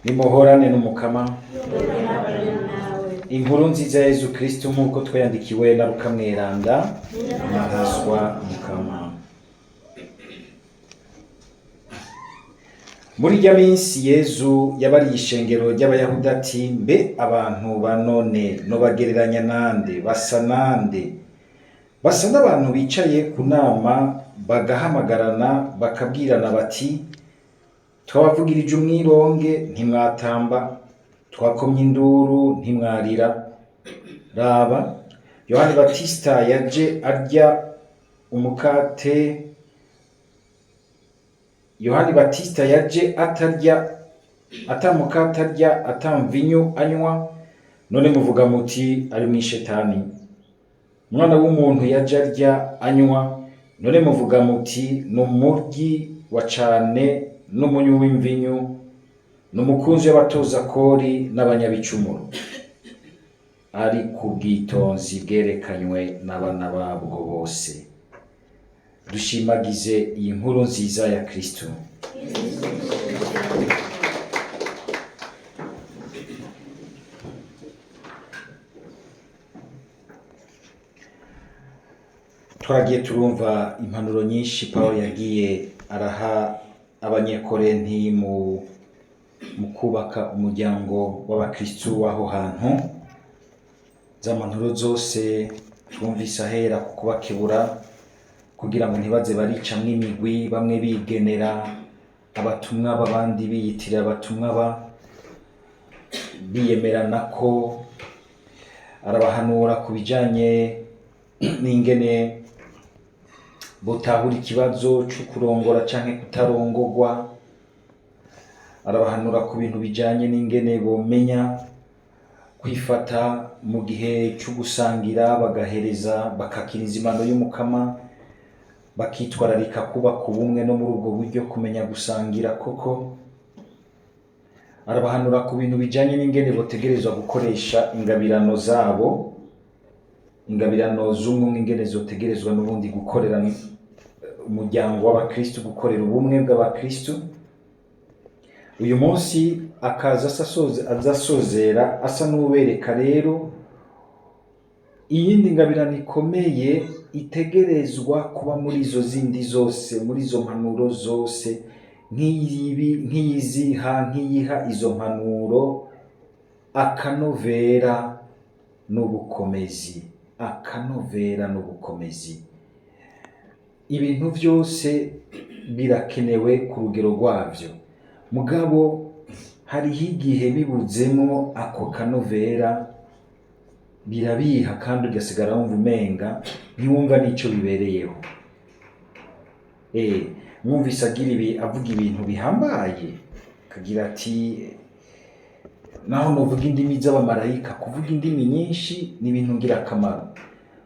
Nimuhorane n'Umukama. N'uhoraho nawe. Inkuru nziza ya Yezu Kristu nk'uko twayandikiwe na Luka Mweranda. Nahaswa Mukama. Muri irya minsi Yezu yabariye ishengero ry'Abayahudi ati: mbe abantu ba none nobagereranya nande? Basa nande? Basa n'abantu bicaye ku nama bagahamagarana bakabwirana bati: twabavugirije umwironge ntimwatamba, twakomye induru ntimwarira. Raba, Yohani Batista yaje arya umukate, Yohani Batista yaje atarya, atamukate arya, atamvinyu anywa, none muvuga muti ari mw'ishetani. Umwana w'umuntu yaje arya anywa, none muvuga muti ni umuryi wa cane n'umunywi w'imvinyu, ni umukunzi w'abatoza kori n'abanyabicumuro. Ari ku bwitonzi bwerekanywe n'abana babwo bose. Dushimagize iyi nkuru nziza ya Kristo. Twagiye turumva impanuro nyinshi Pawulo yagiye araha abanyekorenti mu kubaka umuryango w'abakristu w'aho hantu. Za mpanuro zose twumvise ahera ku kubakebura kugira ngo ntibaze baricamwo imigwi, bamwe bigenera abatumwa b'abandi, biyitirira abatumwa ba biyemerana ko. Arabahanura ku bijanye n'ingene botahura ikibazo co kurongora canke kutarongorwa. Arabahanura ku bintu bijanye n'ingene bomenya kwifata mu gihe co gusangira, bagahereza bakakiriza impano y'Umukama, bakitwararika kubaka ubumwe no muri ubwo buryo kumenya gusangira koko. Arabahanura ku bintu bijanye n'ingene botegerezwa gukoresha ingabirano zabo, ingabirano z'umwe ingene zotegerezwa n'ubundi gukorera umuryango w'abakristu, gukorera ubumwe bw'abakristu. Uyu munsi akaza azasozera asa n'ubereka rero iyindi ngabirano ikomeye itegerezwa kuba muri izo zindi zose, muri izo mpanuro zose, nk'iyiziha, nk'iyiha izo mpanuro akanovera n'ubukomezi, akanovera n'ubukomezi. Ibintu vyose birakenewe ku rugero rwavyo, mugabo hariho igihe bibuzemwo ako kanovera birabiha, kandi ugasigara wumva umenga ntiwumva n'ico bibereyeho. Mwumvise agira ibi, avuga ibintu bihambaye, akagira ati naho novuga indimi z'abamarayika, kuvuga indimi nyinshi ni ibintu ngirakamaro,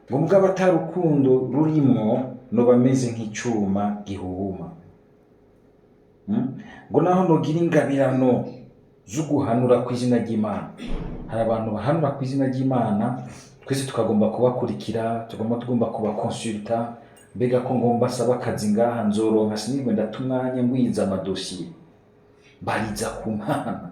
ngo mugabo ata rukundo rurimwo noba meze nk'icuma gihuhuma. Ngo naho nogira ingabirano zo guhanura kw'izina ry'Imana. Hari abantu bahanura kw'izina ry'Imana, twese tukagomba kubakurikira, tugomba kubakonsulta. Mbega ko ngomba saba akazi ngaha nzoronka, sinirwe ndata umwanya ngwiza amadosiye, mbariza ku Mana.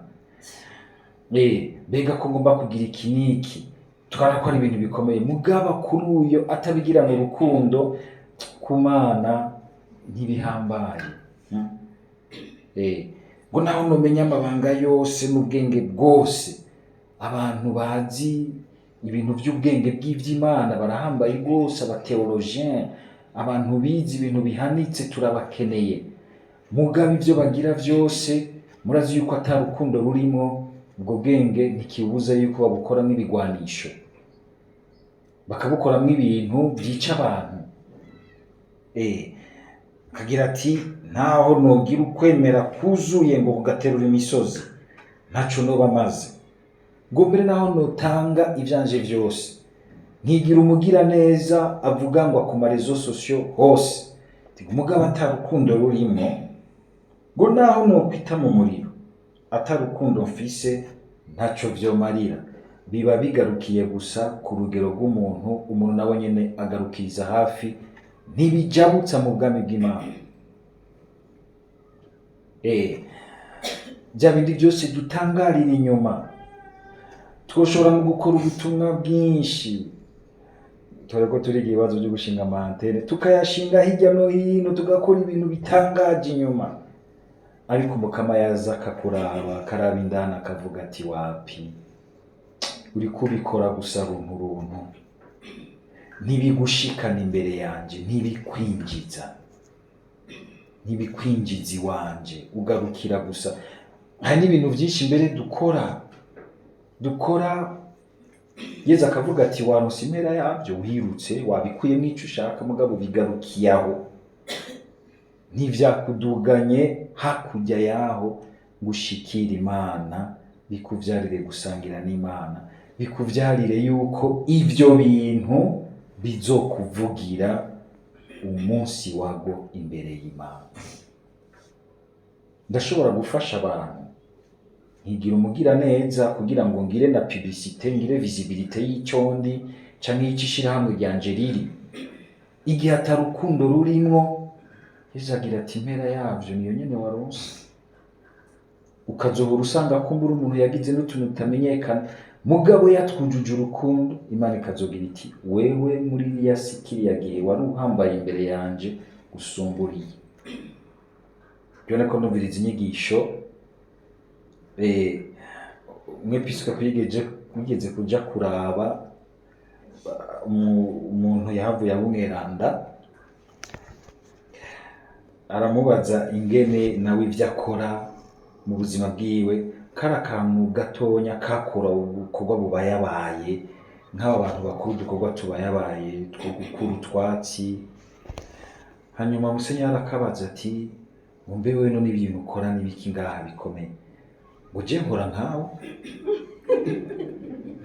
Mbega ko ngomba kugira iki n'iki, twarakora ibintu bikomeye, mugaba kuri uyo atabigirana urukundo ku Mana ntibihambaye. Ngo naho nomenya amabanga yose n'ubwenge bwose, abantu bazi ibintu by'ubwenge bw'ivy'Imana barahambaye rwose, abateologien, abantu bize ibintu bihanitse turabakeneye, mugaba ivyo bagira vyose murazi yuko ata rukundo rurimo, ubwo bwenge ntikibuza yuko babukoramwo ibigwanisho, bakabukoramwo ibintu vyica abantu. Akagira ati ntaho nogira ukwemera kuzuye ngo kugaterura imisozi, ntaco noba maze. Ngo mbere naho notanga ivyanje vyose, nkigira umugira neza avuga ngo ku marezo sosiyo hose, umugabo ata rukundo rurimwo, ngo naho nokwita mu muriro ata rukundo mfise ntaco vyomarira. Biba bigarukiye gusa ku rugero rw'umuntu, umuntu nawe nyene agarukiriza hafi, ntibijabutsa mu bwami bw'Imana. Bya bindi byose dutangarira inyuma, twoshobora no gukora ubutumwa bwinshi, tore ko turiga ibibazo byo gushinga ama antennes, tukayashinga hirya no hino, tugakora ibintu bitangaje inyuma, ariko Umukama yaza akakuraba, akaraba indani, akavuga ati: "Wapi, uri kubikora gusa runtu runtu, ntibigushikana imbere yanje, ntibikwinjiza iwanje, ugarukira gusa." Hari n'ibintu byinshi mbere dukora, Yezu akavuga ati: "Waronse impera yabyo, wirutse, wabikuyemo icyo ushaka, mugabo bigarukiye aho, ntivyakuduganye hakurya yaho gushikira Imana, bikuvyarire gusangira n'Imana, bikuvyarire yuko ivyo bintu bizokuvugira umunsi wago imbere y'Imana." Ndashobora gufasha abantu, nkigira umugira neza kugira ngo ngire na publicité, ngire visibilité y'icyo ndi canke y'icyo ishirahamwe ryanje riri. Igihe atarukundo rurimwo, Yezu agira ati: "Impera yavyo niyo nyene waronse." Ukazohora usanga kumbura umuntu yagize n'utuntu tutamenyekana, mugabo yatwujuje urukundo, Imana ikazogira iti: "Wewe muri iriya si, kiriya gihe wari uhambaye imbere yanje gusumba uriya." Byo ko numviriza inyigisho, umwepiskopi yigeze kuja kuraba umuntu yahavuye aba umweranda, aramubaza ingene nawe ivyo akora mu buzima bwiwe, kari akantu gatonya kakora ubukorwa bubayabaye nk'aba bantu bakuru, udukorwa tubayabaye two gukura utwatsi. Hanyuma musenyeri arakabaza ati: "Ngo mbe wewe none ibintu ukora n'ibiki ngaha bikomeye?" Ngo: "Je nkora nkawe."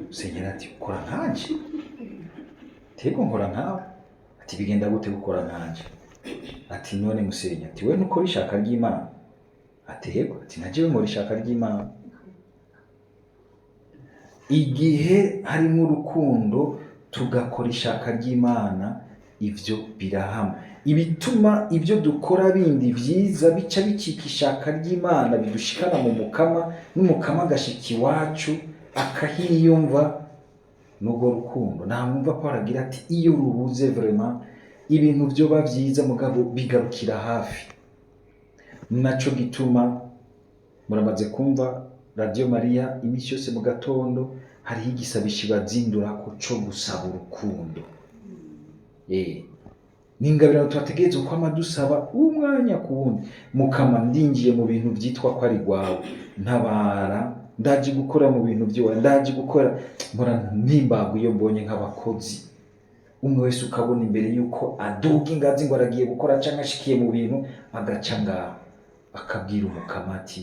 Musenyeri ati: "Ukora nkanje?" "Tego, nkora nkawe." Ati: "Bigenda gute gukora nkanje?" Ati: "None musenyi," ati, "we nukora ishaka ry'Imana?" Ati: "Yego." Ati: "Na jewe nkora ishaka ry'Imana." Igihe harimo urukundo, tugakora ishaka ry'Imana, ivyo birahama. Ibituma ibyo dukora bindi vyiza bica bicika ishaka ry'Imana, bidushikana mu Mukama, n'Umukama agashika iwacu akahiyumva, n'urwo rukundo. Ntamwumva ko aragira ati: "Iyo rubuze, vraiment ibintu vyoba vyiza, mugabo bigarukira hafi." Naco gituma muramaze kumva Radio Maria iminsi yose mu gatondo hariho igisabisho ibazindurako co gusaba urukundo. Ni ingabirano tubategerezwa kwama dusaba umwanya ku wundi: "Mukama, ndinjiye mu bintu vyitwa ko ari rwawe, ntabara. Ndaje gukora mu bintu vyiwawe, ndaje gukora." Mpora mpimbagwa iyo mbonye nk'abakozi, umwe wese ukabona imbere yuko aduga ingazi ngo aragiye gukora canke ashikiye mu bintu, agaca ngaho akabwira Umukama ati: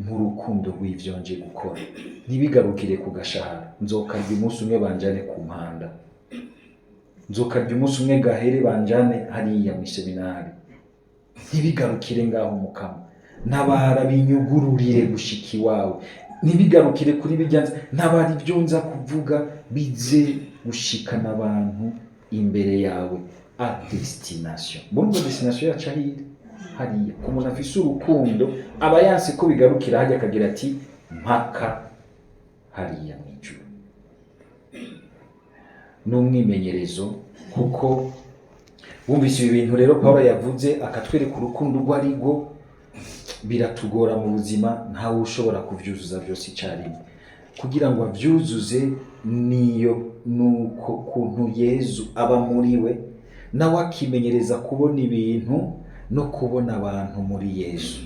"Mu rukundo rw'ivyo nje gukora, ntibigarukire ku gashahara, nzokarya umunsi umwe banjane ku mpanda, nzokarya umunsi umwe gahere banjane hariya mw'iseminari, ntibigarukire ngaho. Mukama, ntabara, binyugururire gushika iwawe, ntibigarukire kuri bijya, ntabara ibyo nza kuvuga bize gushikana abantu imbere yawe à destination." Mbona destination yacu ahiri hariya ku muntu afise urukundo, aba yanse ko bigarukira hajya, akagira ati: "Mpaka hariya mu ijuru." N'umwimenyerezo, kuko wumvise ibi bintu rero Paul yavuze, akatwereka urukundo urwo ari rwo, biratugora mu buzima. Ntawe ushobora kuvyuzuza byose icyarimwe. Kugira ngo avyuzuze, niyo nuko kuntu Yezu aba muri we, nawe akimenyereza kubona ibintu no kubona abantu muri Yezu.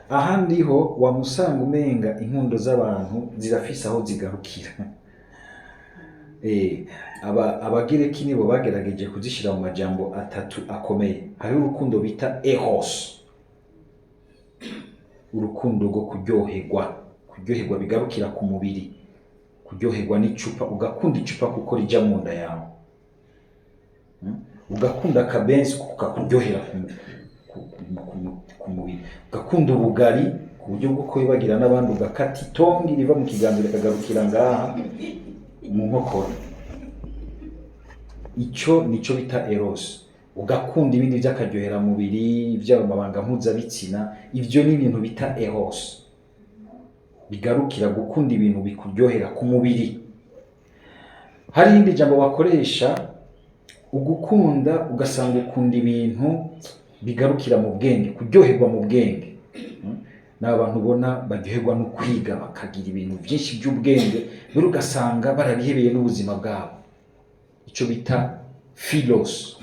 Ahandi ho wamusanga umenga inkundo z'abantu zirafise aho zigarukira. Abagereki nibo bagerageje kuzishyira mu majambo atatu akomeye. Hariho urukundo bita eros, urukundo rwo kuryoherwa, kuryoherwa bigarukira ku mubiri, kuryoherwa n'icupa, ugakunda icupa kuko rija mu nda yawe. Ugakunda akabenzi kuko kakuryohera ku mubiri, ugakunda ubugari ku buryo bwo kwibagira n'abandi, ugakata itongi riva mu kiganza rikagarukira ngaha mu nkokora. Ico nico bita eros. Ugakunda ibindi by'akaryoheramubiri, by'amabanga mpuzabitsina. Ibyo ni ibintu bita eros, bigarukira gukunda ibintu bikuryohera ku mubiri. Hari irindi jambo bakoresha, ugukunda, ugasanga ukunda ibintu bigarukira mu bwenge, kuryoherwa mu bwenge. Ni abantu ubona baryoherwa no kwiga, bakagira ibintu byinshi by'ubwenge, mbere ugasanga barabihebeye n'ubuzima bwabo, icyo bita philos.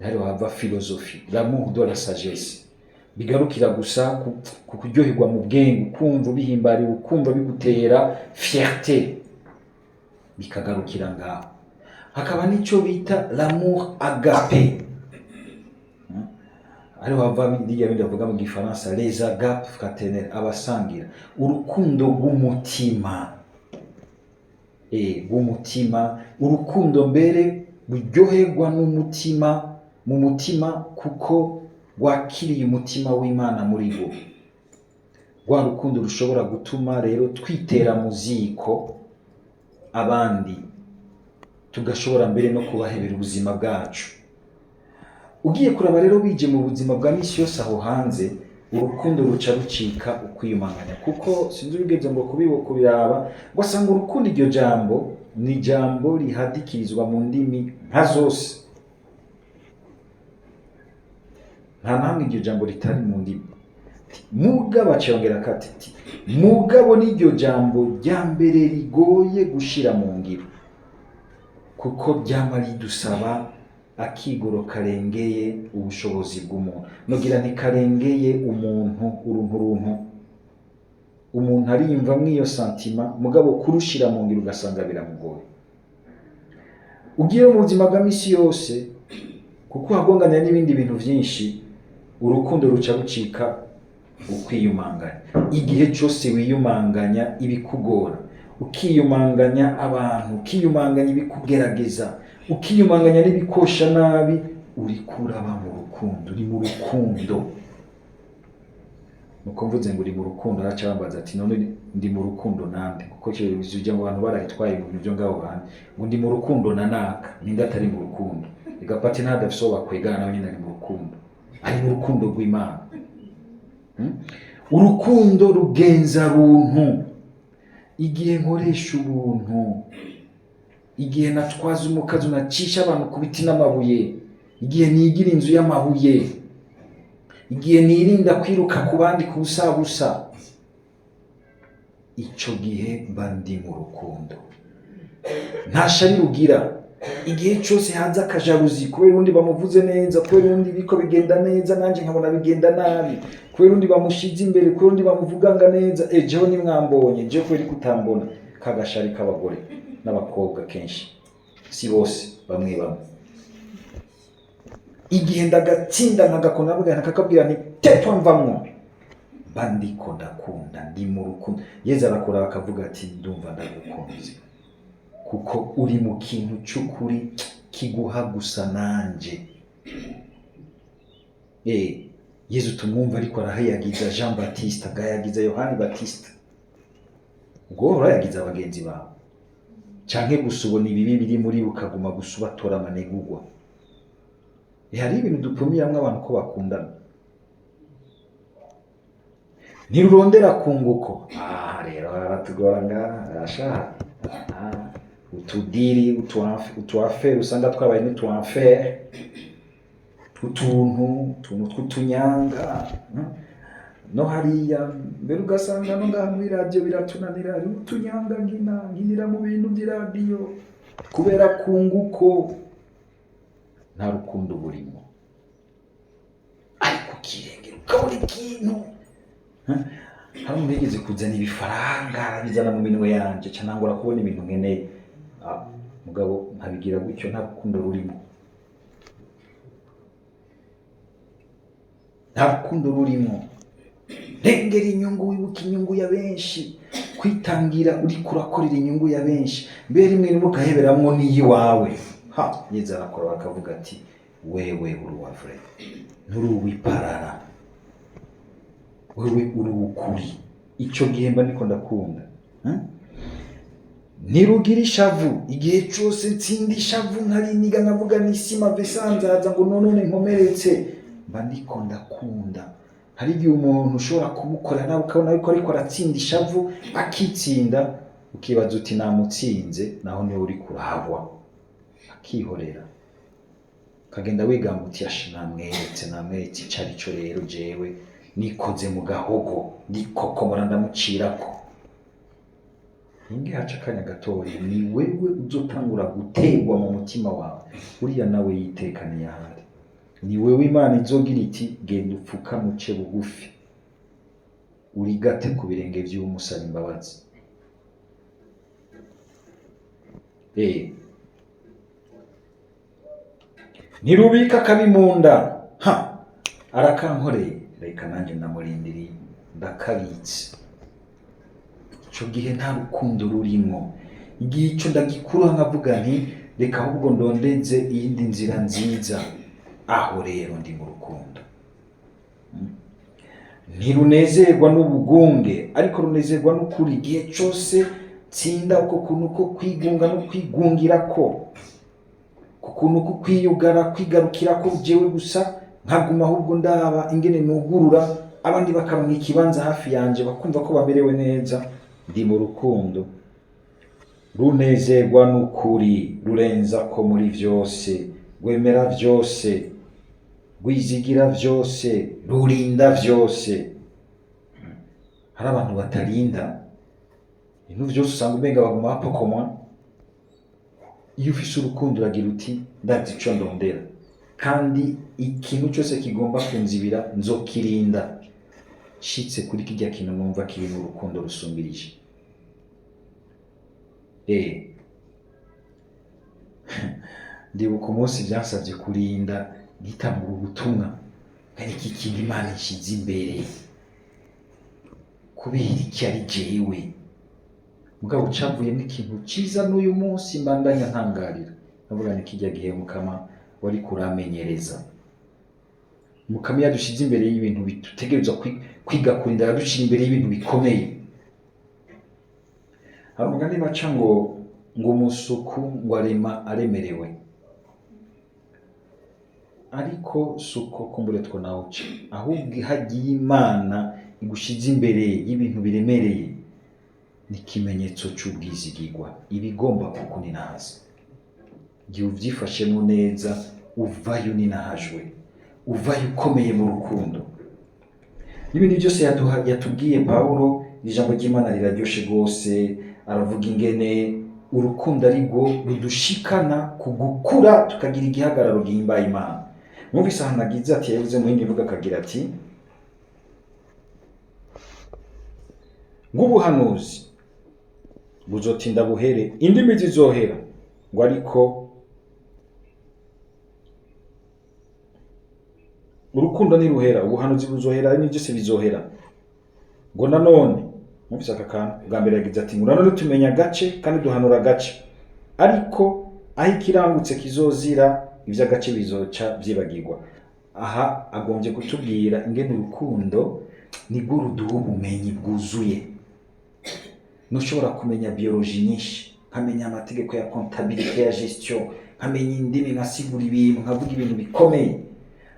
Hariho hava philosophie, l'amour de la sagesse, bigarukira gusa ku kuryoherwa mu bwenge, ukumva ubihimbariwe, ukumva bigutera fierté, bikagarukira ngaho. Hakaba n'icyo bita l'amour agapé. Ariho hava biriya bindi bavuga mu gifaransa, les agapes fraternelles, abasangira urukundo rw'umutima, rw'umutima, urukundo mbere ruryoherwa n'umutima, mu mutima, kuko rwakiriye umutima w'Imana muri rwo. Rwa rukundo rushobora gutuma rero twitera mu ziko abandi, tugashobora mbere no kubahebera ubuzima bwacu. Ugiye kuraba rero, bije mu buzima bwa misi yose aho hanze, urukundo ruca rucika ukwiyumanganya, kuko sinzi ubigeze ngo kubiraba, ngo asanga urukundo, iryo jambo ni ijambo rihadikirizwa mu ndimi nka zose. Nta namwe iryo jambo ritari mu ndimi. Mugabo aciyongera kati ati mugabo n'iryo jambo rya mbere rigoye gushira mu ngiro, kuko ryama ridusaba akigoro karengeye ubushobozi bw'umuntu, nogira ntikarengeye umuntu uruntu runtu. Umuntu ariyumva mw'iyo sentiment, mugabo kurushira mu ngiro ugasanga biramugoye. Ugiye mu buzima bwa misi yose, kuko hagonganira n'ibindi bintu vyinshi, urukundo ruca rucika ukwiyumanganya. Igihe cyose wiyumanganya ibikugora, ukiyumanganya abantu, ukiyumanganya ibikugerageza, ukiyumanganya n'ibikosha nabi, uriko uraba mu rukundo, uri mu rukundo. Nuko mvuze ngo uri mu rukundo, araca bambaza ati: "None ndi mu rukundo nande?" Kuko ujya mu bantu barayitwaye mu bintu byo ngaho hanze, ngo ndi mu rukundo na naka. Ninde atari mu rukundo? Reka pati ntadafise uwo bakwegana, nawe nyine ari mu rukundo, ari mu rukundo rw'Imana. Urukundo rugenza runtu. Igihe nkoresha ubuntu, igihe natwaza umukazi, nacisha abantu ku biti n'amabuye, igihe nigira inzu y'amabuye, igihe nirinda kwiruka ku bandi ku busabusa, ico gihe mba ndi mu rukundo. Nta shari rugira. Igihe cyose haza akajaruzi kubera undi bamuvuze neza, kubera undi biko bigenda neza nanjye nkabona bigenda nabi, kubera undi bamushize imbere, kubera undi bamuvuganga neza, jewe nimwambonye, jewe kubera ko utambona, kagashari k'abagore n'abakobwa kenshi, si bose, bamwe bamwe. Igihe ndagatsinda nkagakunda, nkabwira, nkakabwira nti: "Tetwa, mvamwo," mba ndiko ndakunda, ndi mu rukundo. Yezu arakora akavuga ati: "Ndumva ndagukunze, kuko uri mu kintu cy'ukuri kiguha gusa nanje." Yezu tumwumva ariko arahayagiza Jean Baptiste, agayagiza Yohani Baptiste. Ubwo urayagiza bagenzi bawe, canke gusa ubona ibibi biri muri bo, ukaguma gusa ubatora amanegurwa? Hari ibintu dupfumiramwo abantu ko bakundana. Ntirurondera kunguko. Ah, rero haratugora ngaha arashaha. Ah, utudiri, utuaffaires usanga twabaye n'utuaffaires, utuntu tw'utunyanga, No hariya mbere ugasanga no ngaha muri radiyo biratunanira, hariho utunyanga nkina nkinira mu bintu by'iradiyo kubera kunguko, nta rukundo burimo. Ariko ukirengera ukabona ikintu. Hari umuntu yigeze kuzana ibifaranga, arabizana mu minwe yanje, ca nangura kubona ibintu nkeneye. Ah, mugabo nkabigira gutyo, nta rukundo rurimo, nta rukundo rurimo. Rengera inyungu, wibuka inyungu ya benshi, kwitangira uriko urakorera inyungu ya benshi, mbere rimwe rimwe ukaheberamwo n'iyiwawe. Ha, Yezu arakora bakavuga ati: "Wewe uri uwa vrai, nturi uw'iparara, wewe uri uw'ukuri." Ico gihe mba ndiko ndakunda. Ntirugira ishavu. Igihe cyose ntsinda ishavu nkariniga, nkavuga nisima vesanzaza ngo nonone nkomeretse, mba ndiko ndakunda. Hari igihe umuntu ushobora kumukora nawe ukabona yuko ariko aratsinda ishavu, akitsinda, ukibaza uti namutsinze, naho niwe uri kurahagwa, akihorera, ukagenda wigamba uti ashi namweretse, namweretse ico arico. Rero jewe nikoze mu gahogo, ndikokomora, ndamucirako. Ninge haca akanya gatoya, ni wewe uzotangura gutegwa mu mutima wawe, uriya nawe yitekaniye ahari. Ni wewe Imana izogira iti genda upfukame uce bugufi, urigate ku birenge vy'umusaba imbabazi. Ntirubika akabi mu nda. Ha, arakankoreye, reka nanjye ndamurindiriye, ndakabitse. Ico gihe nta rukundo rurimwo. Igihe ico ndagikura nkavuga nti reka ahubwo ndondeze iyindi nzira nziza, aho rero ndi mu rukundo. Ntirunezerwa n'ubugunge, ariko runezerwa n'ukuri. Igihe cose tsinda uko kuntu ko kwigunga no kwigungira, ko ku kuntu ko kwiyugara, kwigarukira ko jewe gusa, nkaguma ahubwo ndaba ingene nugurura abandi bakaronka ikibanza hafi yanje, bakumva ko bamerewe neza, ndi mu rukundo. Runezerwa n'ukuri, rurenza ko muri vyose, rwemera vyose, rwizigira vyose, rurinda vyose. Hari abantu batarinda ibintu vyose, usanga umenga baguma bapokomwa. Iyo ufise urukundo uragira uti ndazi ico ndondera, kandi ikintu cyose kigomba kunzibira nzokirinda nshitse kuri kirya kintu numva kirimo urukundo rusumbirije. Ndibuka umunsi byansabye kurinda ngitangura ubutumwa, nkari iki kintu Imana inshize imbere, kubera iki ari jewe? Mugabo cavuyemo ikintu ciza, n'uyu munsi mbandanya ntangarira, ndavuga ni kirya gihe Mukama wari kuramenyereza. Mukama iyo adushize imbere y'ibintu bitutegerezwa kwiga kurinda, aradushira imbere y'ibintu bikomeye. Hari umugani baca ngo umusuku ngo arema aremerewe, ariko suko kumbure two nawuca, ahubwo hagiye Imana igushize imbere y'ibintu biremereye, ni ikimenyetso c'ubwizigirwa ibigomba kukuninahaza. Igihe uvyifashemo neza, uvayo uninahajwe, uvayo ukomeye mu rukundo. N'ibindi byose yatubwiye Pawulo, ijambo ry'Imana riraryoshe rwose. Aravuga ingene urukundo ari rwo rudushikana ku gukura, tukagira igihagararo gihimbaye Imana. Mwumvise ahantu agize ati, yavuze mu yindi mvugo akagira ati ng'ubuhanuzi buzotinda buhere, indimi zizohera, ngo ariko urukundo ntiruhera, ubuhanuzi buzohera, n'ibyo byose bizohera. Ngo nanone mwumvise aka kantu bwa mbere yagize ati ngo nanone tumenya agace kandi duhanura agace, ariko aho ikirangutse kizozira, ivy'agace bizoca vyibagirwa. Aha agombye kutubwira ingene urukundo nirwo ruduha ubumenyi bwuzuye. Ntushobora kumenya biologie nyinshi, nkamenya amategeko ya comptabilité, ya gestion, nkamenya indimi, nkasigura ibintu, nkavuga ibintu bikomeye,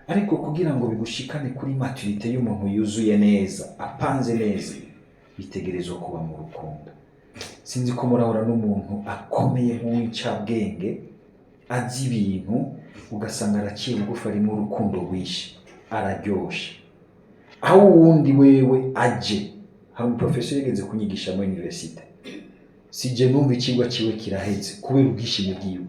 ariko kugira ngo bigushikane kuri maturité y'umuntu yuzuye neza, apanze neza, bitegerezwa kuba mu rukundo. Sinzi ko murahura n'umuntu akomeye nk'uw'incabwenge, azi ibintu, ugasanga araciye bugufi, arimo urukundo rwinshi, araryoshe. Aho uwundi wewe aje, hari umuprofesori yigeze kunyigisha muri université, sije numva icigwa ciwe kiraheze kubera ubwishime bwiwe,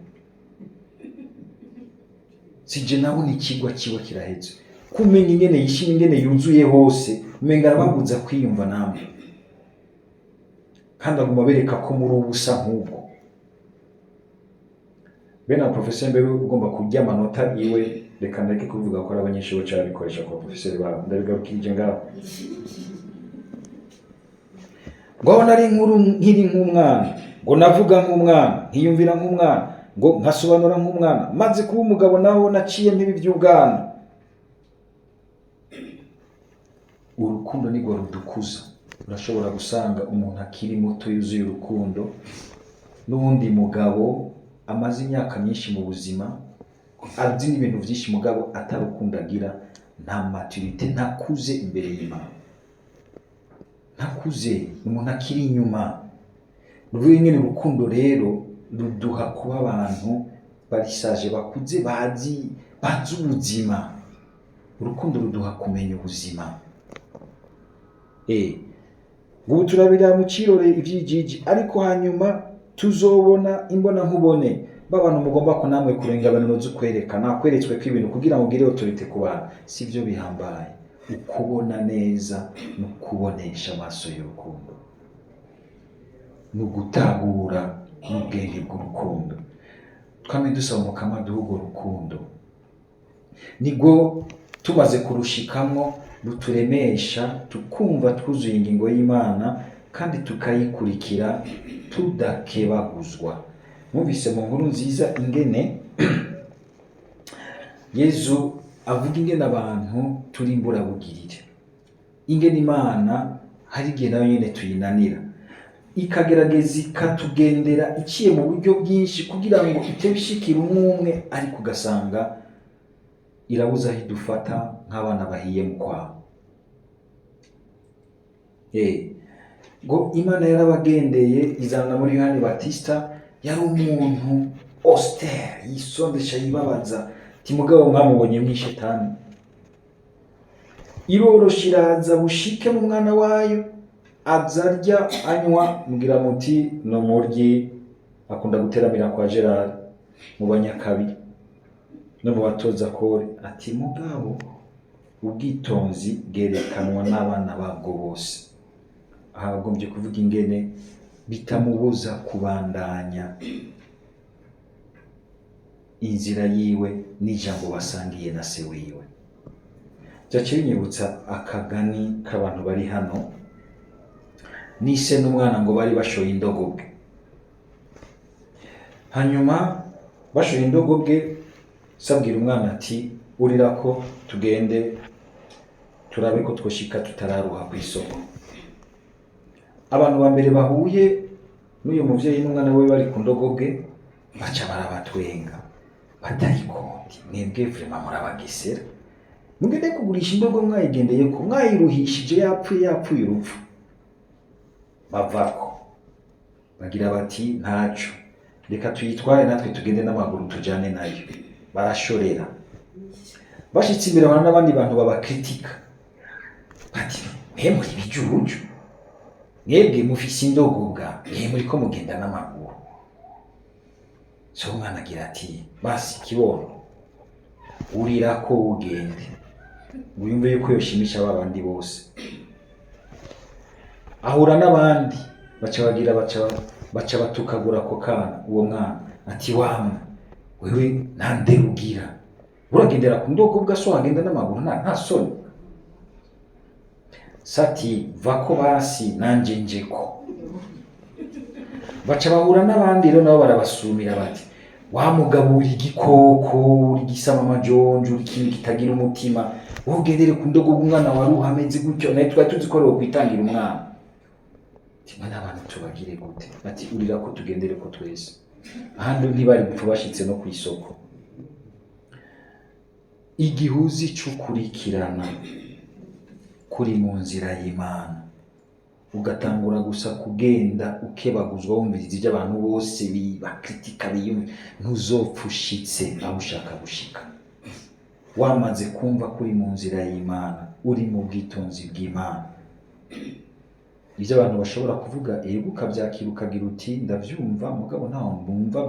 sije nabona icigwa ciwe kiraheze, kumenya ingene yishimye, ingene yuzuye hose, umenga arababuza kwiyumva namwe, kandi aguma abereka ko muri ubusa nk'ubwo. Bene aba professeur mbere ugomba kurya amanota iwe, reka ndeke kubivuga ko ari abanyeshuri baca babikoresha ku baprofeseri babo, ndabigarukirije ngaho. Ngo aho nari nkuru nkiri nk'umwana, ngo navuga nk'umwana, nkiyumvira nk'umwana, ngo nkasobanura nk'umwana, maze kuba umugabo naho naciye mpibi by'ubwana. Urukundo nirwo rudukuza. Urashobora gusanga umuntu akiri muto yuzuye urukundo, N'uwundi mugabo amaze imyaka myinshi mu buzima, azi n'ibintu byinshi, mugabo atarukundo agira, nta maturité, ntakuze imbere y'Imana, ntakuze, ni umuntu akiri inyuma. Ruvuye nyine urukundo rero ruduha kuba abantu barisaje, bakuze, bazi ubuzima. Urukundo ruduha kumenya ubuzima. Ubu turabira mu kirore ivyijiji, ariko hanyuma tuzobona imbona nkubone. Babantu mugomba ko namwe kurenga abantu zo kwerekana kweretswe ko ibintu kugira ngo ugire autorité ku bantu, sivyo bihambaye. Ukubona neza no kubonesha amaso y'urukundo, ni ugutahura n'ubwenge bw'urukundo. Twame dusaba Umukama duha urwo rukundo, nibwo tumaze kurushikamwo ruturemesha, tukumva twuzuye ingingo y'Imana kandi tukayikurikira tudakebaguzwa. Mwumvise mu nkuru nziza ingene Yezu avuga ingene abantu turi imburabugirire, ingene Imana hari igihe nayo nyene tuyinanira, ikagerageza ikatugendera iciye mu buryo bwinshi kugira ngo itebe ishikira umwe umwe, ariko ugasanga irabuze aho idufata nk'abana bahiye mu kwabo. Ngo Imana yarabagendeye izana muri Yohani Batista, yari umuntu austère, yisondesha, yibabaza, ati mugabo mwamubonye mw'ishetani irorosha, iraza bushike mu mwana wayo, aza arya anywa, mugira muti no muryi akunda guteramira kwa Gerard mu banyakabi no mu batoza kore, ati mugabo ubwitonzi bwerekanwa n'abana babwo bose. Aha bagombye kuvuga ingene bitamubuza kubandanya inzira yiwe n'ijambo basangiye na se wiwe. Byaciye binyibutsa akagani k'abantu bari hano, n'ise n'umwana ngo bari bashoye indogobwe. Hanyuma bashoye indogobwe, sabwira umwana ati urira ko tugende turabe ko twoshika tutararuha ku isoko. Abantu ba mbere bahuye n'uyu muvyeyi n'umwana we bari ku ndogobwe baca barabatwenga, batarikondi mwebwe vraiment murabagesera, mugende kugurisha indogo mwayigendeye ko mwayiruhishije, yapfuye, yapfuye urupfu. Bavako bagira bati ntaco, reka tuyitware natwe tugende n'amaguru tujane nayo. Barashorera, bashitse imbere babona n'abandi bantu babakritika, bati mwe muri bijuju, mwebwe mufise indogobwa, mwe muriko mugenda n'amaguru. So umwana agira ati basi kibono urira ko ugende, ngo yumve yuko yoshimisha ba bandi bose. Ahura n'abandi baca bagira baca batukagura ako kana, uwo mwana ati wamwe wewe nta ndero ugira, uragendera ku ndogobwa, so wagenda n'amaguru, nta soni? Sati vako basi nanje njeko. Baca bahura n'abandi rero nabo barabasumira, bati wa mugabo uri igikoko, uri igisamamajonjo, uri ikintu kitagira umutima, wowe ugendere ku ndogobwa umwana waruha ameze gutyo, nawe twari tuzi ko ari kwitangira umwana. Ati mwe n'abantu tubagire gute? Bati urira ko tugendere ko twese. Ahandi ntibari gupfa bashitse no ku isoko. Igihuzi c'ukurikirana kuri mu nzira y'Imana, ugatangura gusa kugenda ukebaguzwa, wumviriza ibyo abantu bose bakritika, biyumva, ntuzopfa ushitse aho ushaka gushika. Wamaze kumva ko uri mu nzira y'Imana, uri mu bwitonzi bw'Imana, ibyo abantu bashobora kuvuga ego ukabyakira, ukagira uti ndavyumva, mugabo ntaho mbumva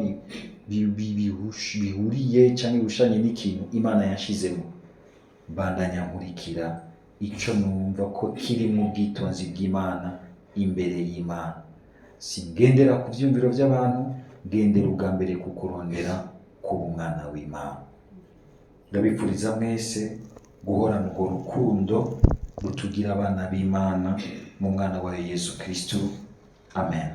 bihuriye canke bihushanye n'ikintu Imana yanshizemo. Bandanya nkurikira ico numva ko kiri mu bwitonzi bw'Imana imbere y'Imana. Singendera ku vyiyumviro vy'abantu, ngendera ubwa mbere ku kurondera kuba umwana w'Imana. Ndabifuriza mwese guhorana urwo rukundo rutugira abana b'Imana mu mwana wayo Yesu Kristo. Amen.